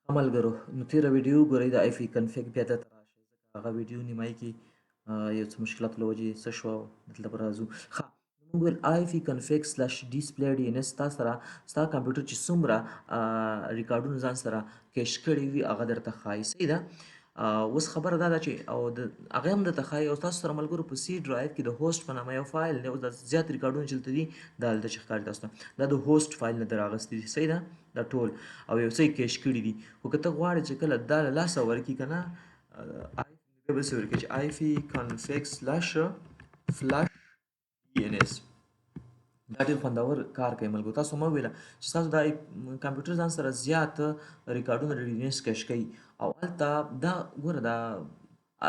ښه ملګرو، نو تېره ویډیو وګورئ، د ifconfig بیا دلته راشئ، ځکه هغه ویډیو نیمایي کې یو څه مشکلاتو له وجې څه شوه، دلته به راځو. ښه، موږ ویل ifconfig /display DNS ستا سره ستا کمپیوټر چې څومره ریکارډونه ځان سره cache کړي وي، هغه درته ښایي، صحیح ده. اوس خبره دا ده چې او د هغه هم درته ښایي. او تاسو سره ملګرو په C drive کې د host په نامه یو فایل دی. اوس دا زیات ریکارډونه چې دلته دي، دا دلته چې ښکاري تاسو ته، دا د host فایل نه دراغستي دي، صحیح ده. دا ټول او یو څه یې cache کړي دي. خو که ته غواړې چې کله دا له لاسه ورکړي که نه، بیا به څه ورکړي چې ifconfig /flush DNS. دا ډېر خوندور کار کوي ملګرو. تاسو مه ویله چې تاسو دا کمپیوټر ځان سره زیات ریکارډونه د DNS cache کوي. او هلته دا ګوره، دا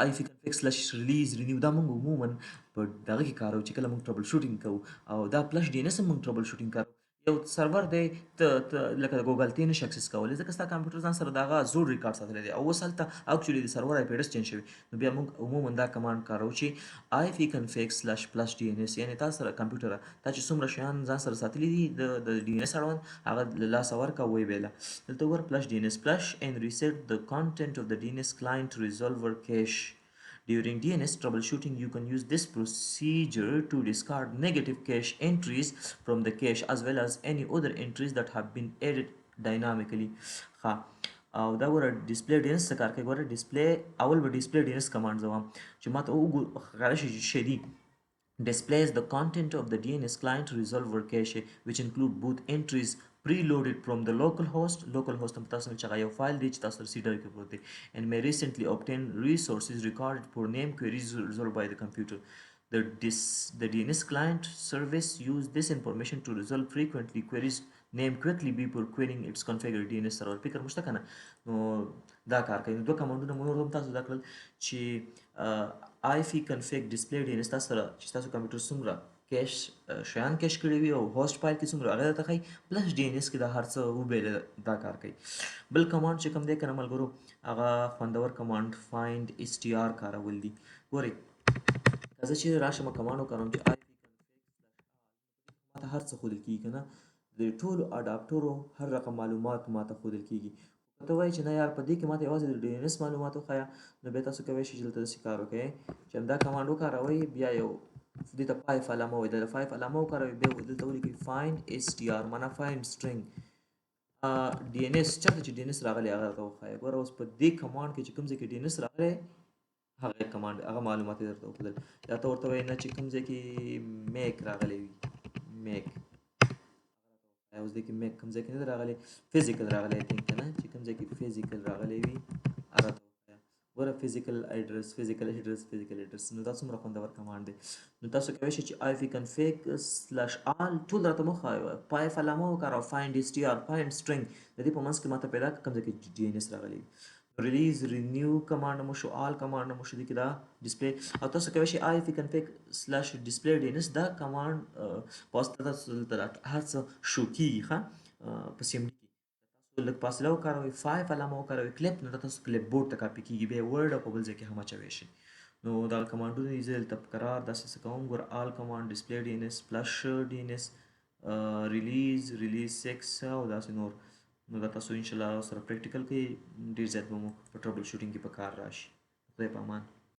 ifconfig /release renew دا موږ عموما په دغه کې کاروو چې کله موږ troubleshooting کوو، او دا flush DNS هم موږ troubleshooting کاروو. یو سرور دی، ته لکه د ګوګل ته نشي access کولی، ځکه ستا کمپیوټر ځان سره دغه زوړ ریکارډ ساتلی دی او اوس هلته actually د سرور IP address change شوی. نو بیا موږ عموما دا command کاروو چې ifconfig /flush DNS، یعنی تا سره کمپیوټر تا چې څومره شیان ځان سره ساتلي دي د DNS اړوند، هغه له لاسه ورکه. وی بیله دلته وګوره، flush DNS, flush and reset the content of the DNS client resolver cache. During DNS troubleshooting, you can use this procedure to discard negative cache entries from the cache, as well as any other entries that have been added dynamically. ښه، او دا ګوره، display DNS څه کار کوي؟ ګوره، display اول به display DNS command زه وایم چې ماته وګور ښکاره شي چې شی دي. Displays the content of the DNS client resolver cache, which include both entries preloaded from the local host, local host هم تاسو چې هغه یو فایل دی چې تاسو C drive کې پروت دی, and may recently obtained resources recorded for name queries resolved by the computer. The DNS client service use this information to resolve frequently queries name quickly before querying its configured DNS server. فکر مشته کنه؟ نو دا کار کوي. نو دوه command ونه مو نور هم تاسو دا کړل چې ifconfig display DNS تاسو سره چې تاسو کمپیوټر څومره cache شیان cache کړی وي او host فایل کې څومره، هغه درته ښایي. Flush DNS کې دا هر څه وبیل دا کار کوي. بل command چې کوم دی کنه ملګرو، هغه خوندور command findstr کارول دي. ګورئ، که زه چې راشم command وکاروم چې ifconfig، ماته هر څه ښودل کېږي که نه؟ د ټولو adapter و هر رقم معلومات ماته ښودل کېږي. که ته وایې چې نه یار، په دې کې ماته یوازې د DNS معلومات وښایه، نو بیا تاسو کولی شئ چې دلته داسې کار وکړئ چې همدا command وکاروئ، بیا یو دې ته pipe علامه وایي، د pipe علامه وکاروئ، بیا دلته ولیکئ findstr، معنا find string DNS. چېرته چې DNS راغلی، هغه راته وښایه. ګوره، اوس په دې command کې چې کوم ځای کې DNS راغلی، هغه command هغه معلومات یې درته وښودل. یا ته ورته وایې نه، چې کوم ځای کې MAC راغلی وي، MAC. اوس دې کې MAC کوم ځای کې نه دی راغلی، physical راغلی I think که نه؟ چې کوم ځای کې physical راغلی وي، هغه راته وښایه. ګوره، physical address, physical address, physical address. نو دا څومره خوندور command دی. نو تاسو کولی شئ چې ifconfig /all ټول راته مه ښایه، pipe علامه وکاروه، findstr, find string، د دې په منځ کې ماته پیدا کړه کوم ځای کې DNS راغلی وي. Release renew command مو شو، all command مو شو، دې کې دا display. او تاسو کولی شئ ifconfig /display DNS دا command په واسطه تاسو دلته هر څه شو کېږي. ښه، په CMD کې تاسو لږ فاصله وکاروئ، pipe علامه وکاروئ، clip، نو دا تاسو clipboard ته کاپي کېږي، بیا Word او په بل ځای کې هم اچوی شئ. نو دا command ونه دي. زه دلته په کرار داسې څه کوم. ګوره، all command, display DNS, flush DNS, release, release 6 او داسې نور. نو دا تاسو انشاءالله سره practical کوئ، ډېر زیات به مو په troubleshooting کې په کار راشي. خدای په امان.